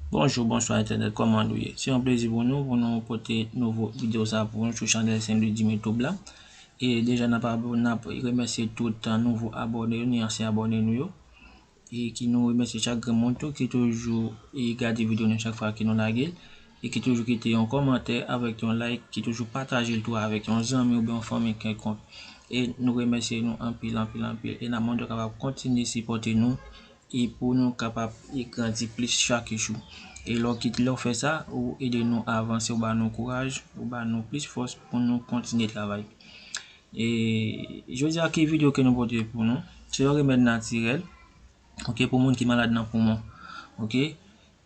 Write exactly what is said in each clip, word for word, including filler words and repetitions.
Bonjou, bonswa entènèt, kòman nou ye? Se yon plezi pou nou, pou nou pote nouvo videyo sa pou nou sou chanèl Saint Louis Dream YouTube la. E deja n ap abo-, n ap remèsye tout nouvo abòne yo, ni ansyen abòne nou yo. E ki nou remèsye chak grenn moun tou ki toujou e gade videyo nou chak fwa ke nou lage l. E ki toujou kite yon kòmantè avèk yon like, ki toujou pataje l tou avèk yon zanmi oubyen yon fanmi kèlkonk. E nou remèsye nou anpil, anpil, anpil. E n ap mande w kapab kontinye sipòte nou e pou nou kapab e grandi plis chak jou. E lè w kit-, lè w fè sa, ou ede nou avanse, ou ba nou kouraj, ou ba nou plis fòs pou nou kontinye travay. E jodi a, ki videyo ke nou pote pou nou? Se yon remèd natirèl, oke, pou moun ki malad nan poumon, oke?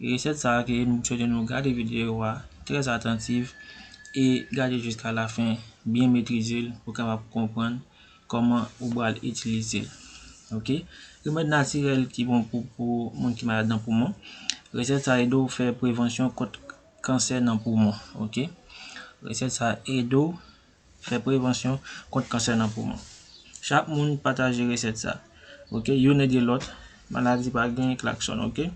E resèt sa a ke m swete nou gade videyo a trè atantif e gade jiska lafen, byen metrize l pou w kapab konprann kòman ou pral itilize l. Oke? Remèd natirèl ki bon pou, pou moun ki malad nan poumon. Resèt sa ede w fè prevansyon kont kansè nan poumon. Oke? Resèt sa ede w fè prevansyon kont kansè nan poumon. Chak moun pataje resèt sa. Oke? Youn ede lòt. Maladi pa gen klakson, oke?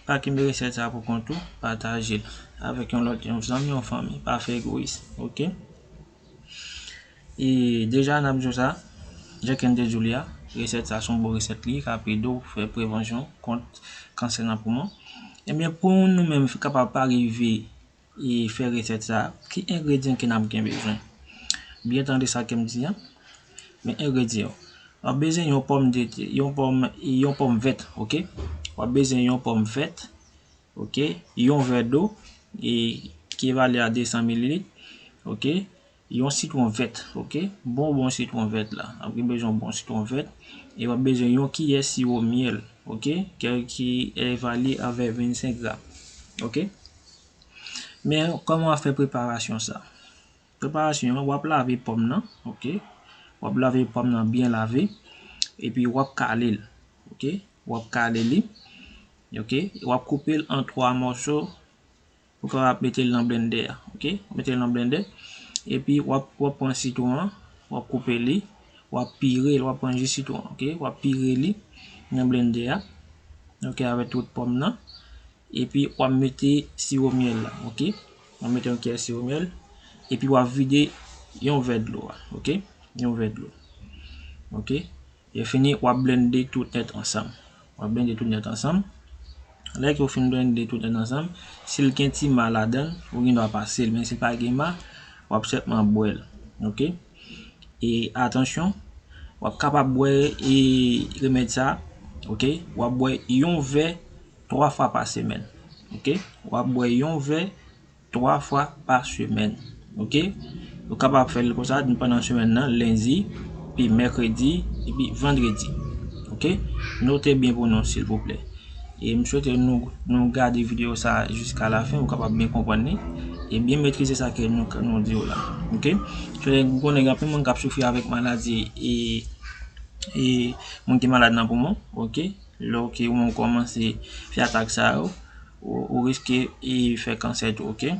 Pa kenbe resèt sa pou kont ou, pataje l avèk yon lòt, yon zanmi, yon fanmi. Pa fè egoyis, oke? E deja, n ap di w sa, jan ke n te di w li a, resèt sa se yon bon resèt li, k ap ede w fè prevansyon kont kansè nan poumon. Ebyen, pou nou menm kapab pa rive e fè resèt sa, ki engredyan ke n ap gen bezwen? Byen tande sa ke m di an, men engredyan yo. W ap bezwen yon pòm de, yon pòm, yon pòm vèt, oke? W ap bezwen yon pòm vèt, oke? Yon vè dlo, e, ki evalye a de san mililit, oke? Yon sitwon vèt, oke? Bon, bon sitwon vèt la. W ap gen bezwen yon bon sitwon vèt. E w ap bezwen yon kiyè siwo myèl, oke? Ki, ki evalye avèk vennsenk gram, oke? Men, kòman w ap fè preparasyon sa? Preparasyon an, w ap lave pòm nan, oke? W ap lave pòm nan byen lave. Epi w ap kale l, oke? W ap kale li, oke? W ap koupe l an twa mòso pou w kapab mete l nan blendè a, oke? W ap mete l nan blendè. Epi w ap, w ap pran sitwon an, w ap koupe li, w ap pire l, w ap pran ji sitwon, oke? W ap pire li nan blendè a, oke, avèk tout pòm nan. Epi w ap mete siwo myèl la, oke? W ap mete yon kiyè siwo myèl, epi w ap vide yon vè dlo a, oke? Yon vè dlo. Oke? E fini, w ap blende tout nèt ansanm. W ap blende tout nèt ansanm. Lè ke w fin blende tout nèt ansanm, si l gen ti ma ladan l, ou gen dwa pase l, men si l pa gen ma, w ap sèlman bwè l. Oke? E atansyon, w ap kapab bwè e remèd sa, oke? W ap bwè yon vè twa fwa pa semèn. Oke? W ap bwè yon vè twa fwa pa semèn. Oke? Ou kapab fè l konsa pandan semèn nan, lendi, epi mèkredi, epi vandredi. Oke? Note byen pou nou, silvouplè. E m swete nou, nou gade videyo sa jiska lafen, ou kapab byen konprann li, e byen metrize sa ke nou, nou di w la. Oke? Swete nou konnen gen anpil moun k ap soufri avèk maladi e, e moun ki malad nan poumon, oke? Lè w ke ou kòmanse fè atak sa yo, ou, ou riske e fè kansè tou, oke?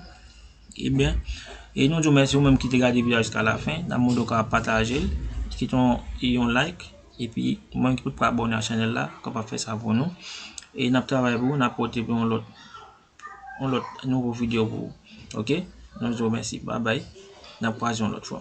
Ebyen, e nou di w mèsi ou menm ki te gade videyo a jiska lafen. N ap mande w kapab pataje l, kite yon, yon like, epi ou menm ki potko abòne a chanèl la, ou kapab fè sa pou nou. E n ap travay pou ou, n ap pote pou yon lòt, yon lòt nouvo videyo pou ou. Oke? Nou di w mèsi. Babay. N ap kwaze yon lòt fwa.